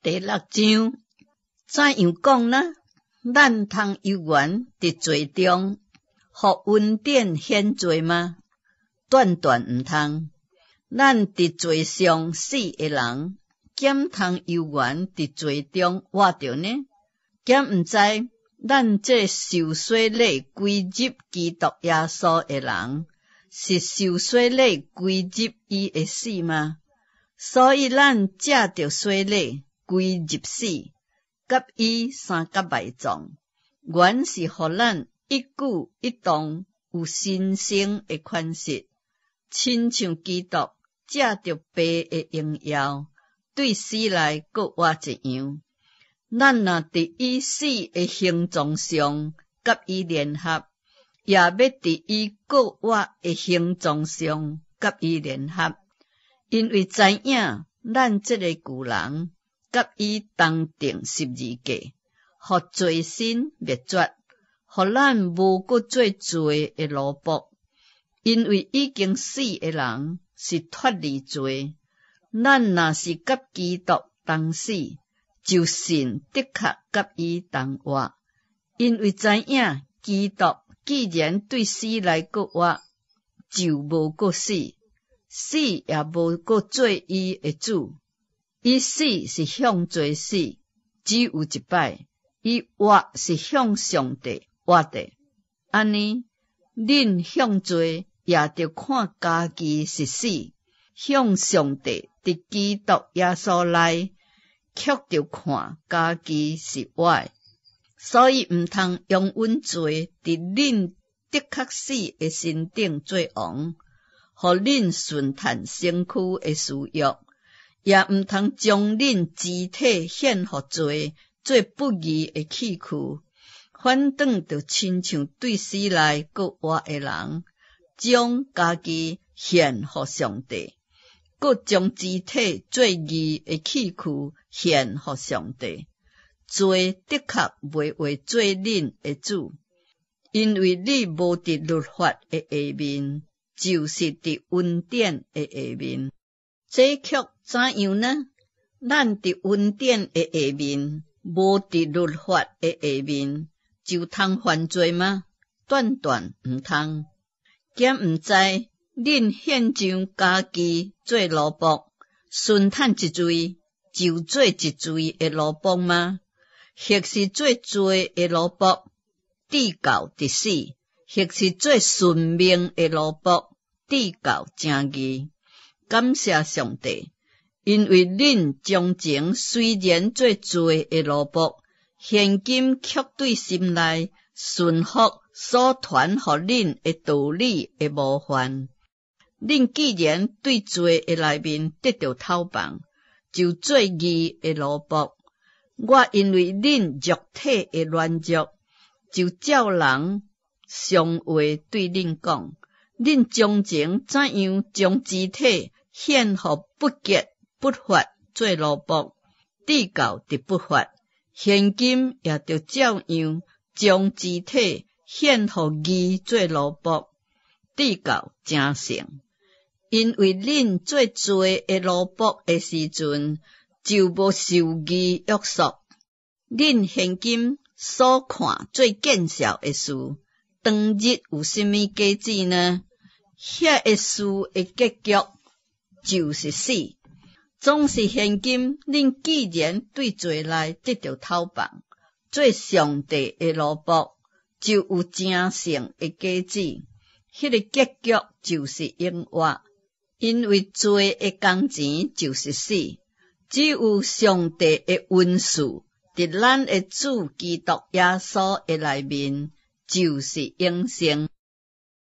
第六章，怎樣講呢？咱通猶原佇罪中，予恩典顯濟嗎？斷斷毋通！咱佇罪上死的人，敢通猶原佇罪中活著呢？敢毋知咱這受洗禮歸入基督耶穌的人，是受洗禮歸入伊的死嗎？所以咱藉著洗禮歸入死，佮伊相佮埋葬，原是予咱一舉一動有新生的款式，親像基督藉著父的榮耀，對死內閣活一樣。咱若佇伊死的形狀上佮伊聯合，也欲佇伊閣活的形狀上佮伊聯合，因為知影咱這个舊人佮伊同釘十字架，予罪身滅絕，予咱無閣做罪的奴僕。因為已經死的人是脫離罪，咱若是佮基督同死，就信的確佮伊同活。因為知影基督既然對死內閣活，就無閣死，死也無閣做伊的主。伊死是向罪死，只有一擺；伊活是向上帝活的。按呢，恁向罪也著看家己是死，向上帝佇基督耶穌內，卻著看家己是活的。所以毋通容忍罪佇恁的確死的身頂做王，予恁順趁身軀的私欲，也毋通將恁肢體獻予罪做不義的器具，反轉著親像對死內閣活的人，將家己獻予上帝，閣將肢體做義的器具獻予上帝。罪的確袂話做恁的主，因為你無佇律法的下面，就是佇恩典的下面。這卻怎樣呢？咱佇恩典的下面，無佇律法的下面，就通犯罪嗎？斷斷毋通！敢毋知恁獻上家己做奴僕，順趁一罪，就做一罪的奴僕嗎？或是做罪的奴僕，至到佇死；或是做順命的奴僕，至到成義。感謝上帝，因為恁從前雖然做罪的奴僕，現今卻對心內順服所傳予恁的道理的模範。恁既然對罪的內面得著透放，就做義的奴僕。我因為恁肉體的軟弱，就照人常話對恁講：恁從前怎樣將肢體獻予不潔不法做奴僕，至到佇不法；現今也著照樣將肢體獻予義做奴僕，至到成聖。因為恁做罪的奴僕的時陣，就無受義約束。恁現今所看做見笑的事，當日有啥物果子呢？遐个事的結局就是死。總是現今恁既然對罪內得著透放，做上帝的奴僕，就有成聖的果子。彼个結局就是永活，因為罪的工錢就是死。只有上帝的恩賜，佇咱的主基督耶穌的內面，就是永生。